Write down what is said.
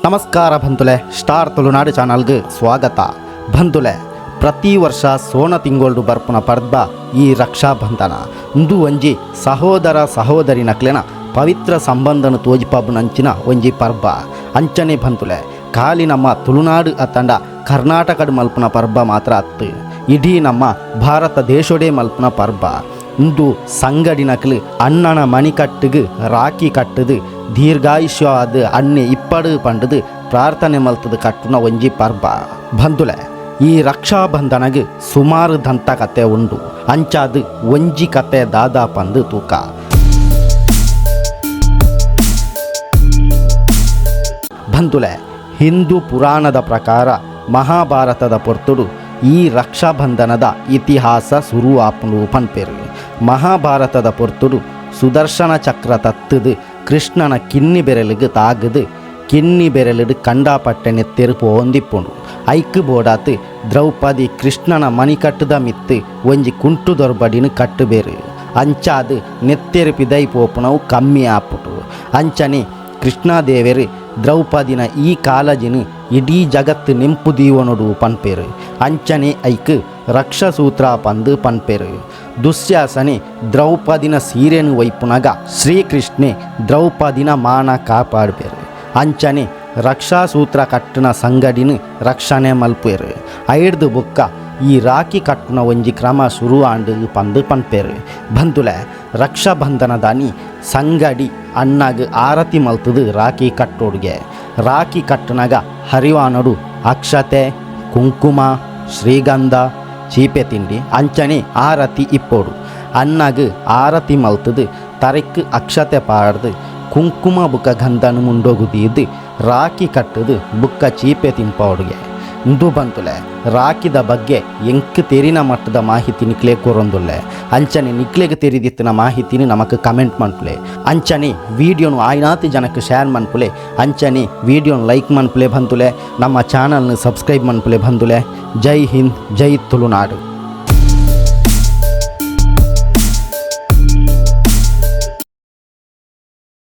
ನಮಸ್ಕಾರ ಬಂಧುಲೆ, ಸ್ಟಾರ್ ತುಳುನಾಡು ಚಾನಲ್ಗೆ ಸ್ವಾಗತ. ಬಂಧುಲೆ, ಪ್ರತಿ ವರ್ಷ ಸೋಣ ತಿಂಗೊಳ್ಡು ಬರ್ಪುನ ಪರ್ಬ ಈ ರಕ್ಷಾಬಂಧನ. ಇಂದು ಒಂಜಿ ಸಹೋದರ ಸಹೋದರಿ ನಕ್ಲೆನ ಪವಿತ್ರ ಸಂಬಂಧನ ತೋಜಿಪಾಬುನಂಚಿನ ಒಂಜಿ ಪರ್ಬ. ಅಂಚನೆ ಬಂಧುಲೆ, ಖಾಲಿ ನಮ್ಮ ತುಳುನಾಡು ಅತ್ತಂಡ ಕರ್ನಾಟಕಡ್ ಮಲ್ಪುನ ಪರ್ಬ ಮಾತ್ರ ಅತ್ತು, ಇಡೀ ನಮ್ಮ ಭಾರತ ದೇಶೋಡೇ ಮಲ್ಪುನ ಪರ್ಬ. ಇಂದು ಸಂಗಡಿನಕ್ಲು ಅಣ್ಣನ ಮಣಿಕಟ್ಟಿಗೆ ರಾಖಿ ಕಟ್ಟದು ದೀರ್ಘಾಯುಷ್ಯವಾದ ಅಣ್ಣೆ ಇಪ್ಪಡು ಪಂಡದು ಪ್ರಾರ್ಥನೆ ಮಲ್ತದು ಕಟ್ಟುನ ಒಂಜಿ ಪರ್ಬ. ಬಂಧುಲೆ, ಈ ರಕ್ಷಾಬಂಧನಗೆ ಸುಮಾರು ದಂತ ಕತೆ ಉಂಡು. ಅಂಚಾದು ಒಂಜಿ ಕತೆ ದಾದಾ ಪಂದು ತೂಕ. ಬಂಧುಲೆ, ಹಿಂದೂ ಪುರಾಣದ ಪ್ರಕಾರ ಮಹಾಭಾರತದ ಪೊರ್ತುಡು ಈ ರಕ್ಷಾಬಂಧನದ ಇತಿಹಾಸ ಶುರು ಆಪುಂಡು ಪನ್ಪೆರು. ಮಹಾಭಾರತದ ಪೊರ್ತುಡು ಸುದರ್ಶನ ಚಕ್ರ ತತ್ತದು ಕೃಷ್ಣನ ಕಿನ್ನಿ ಬೆರಳಿಗೆ ತಾಗದು ಕಿನ್ನಿ ಬೆರಳಿಡು ಕಂಡಾಪಟ್ಟೆ ನೆತ್ತೆರು ಪೋಂದಿಪ್ಪುಂಡು. ಐಕ್ ಬೋಡಾತು ದ್ರೌಪದಿ ಕೃಷ್ಣನ ಮಣಿಕಟ್ಟದ ಮಿತ್ತು ಒಂಜಿ ಕುಂಟು ದೊರ್ಬಡಿನ ಕಟ್ಟುಬೇರು. ಅಂಚಾದು ನೆತ್ತೆರು ಪಿದೈ ಪೋಪುನವು ಕಮ್ಮಿ ಆಪುಟು. ಅಂಚನೆ ಕೃಷ್ಣದೇವರು ದ್ರೌಪದಿನ ಈ ಕಾಲಜಿನ ಇಡೀ ಜಗತ್ತು ನೆಂಪು ದೀವನೊಡು ಪನ್ಪೆರು. ಅಂಚನೆ ಐಕ್ ರಕ್ಷಸೂತ್ರ ಪಂದು ಪನ್ಪೆರು. ದುಶ್ಯಾಸನೆ ದ್ರೌಪದಿನ ಸೀರೆನು ವೈಪುನಗ ಶ್ರೀಕೃಷ್ಣೆ ದ್ರೌಪದಿನ ಮಾನ ಕಾಪಾಡ್ಬೇರು. ಅಂಚನೆ ರಕ್ಷಾಸೂತ್ರ ಕಟ್ಟುನ ಸಂಗಡಿನ ರಕ್ಷಣೆ ಮಲ್ಪೇರು. ಐಡ್ದು ಬುಕ್ಕ ಈ ರಾಖಿ ಕಟ್ಟುನ ಒಂಜಿ ಕ್ರಮ ಶುರು ಆಂಡು ಪಂದು ಪನ್ಪೆರು. ಬಂಧುಲೆ, ರಕ್ಷಾಬಂಧನದಾನಿ ಸಂಗಡಿ ಅಣ್ಣಗ್ ಆರತಿ ಮಲ್ತದು ರಾಖಿ ಕಟ್ಟೋಡ್ಗೆ. ರಾಖಿ ಕಟ್ಟುನಗ ಹರಿವಾನಡು ಅಕ್ಷತೆ, ಕುಂಕುಮ, ಶ್ರೀಗಂಧ, ಚೀಪೆ ತಿಂಡಿ ಅಂಚನೆ ಆರತಿ ಇಪ್ಪೋಡು. ಅಣ್ಣಗ್ ಆರತಿ ಮಲ್ತದು ತರೆಕ್ ಅಕ್ಷತೆ ಪಾಡ್ದು ಕುಂಕುಮ ಬುಕ್ಕ ಗಂಧನ ಮುಂಡೋಗು ದೀದು ರಾಖಿ ಕಟ್ಟದು ಬುಕ್ಕ ಚೀಪೆ ತಿನ್ಪೋಡುಗೆ. ಇಂದು ಬಂತುಲೆ ರಾಖಿದ ಬಗ್ಗೆ ಎಂಕ್ ತೆರಿನ ಮಟ್ಟದ ಮಾಹಿತಿ ನಿಕ್ಲೆ ಕೊರೊಂದುಲ್ಲೆ. ಅಂಚನೆ ನಿಕ್ಲೆಗ್ ತೆರಿದಿತ್ತಿನ ಮಾಹಿತಿని ನಮಕ್ ಕಮೆಂಟ್ ಮನ್ಪುಲೆ. ಅಂಚನೆ ವಿಡಿಯೋನು ಆಯ್ನಾತಿ ಜನಕ್ಕೆ ಶೇರ್ ಮನ್ಪುಲೆ. ಅಂಚನೆ ವಿಡಿಯೋನು ಲೈಕ್ ಮನ್ಪುಲೆ ಬಂತುಲೆ. ನಮ್ಮ ಚಾನಲ್ನ ಸಬ್ಸ್ಕ್ರೈಬ್ ಮನ್ಪುಲೆ ಬಂದುಲೆ. ಜೈ ಹಿಂದ್, ಜೈ ತುಳುನಾಡು.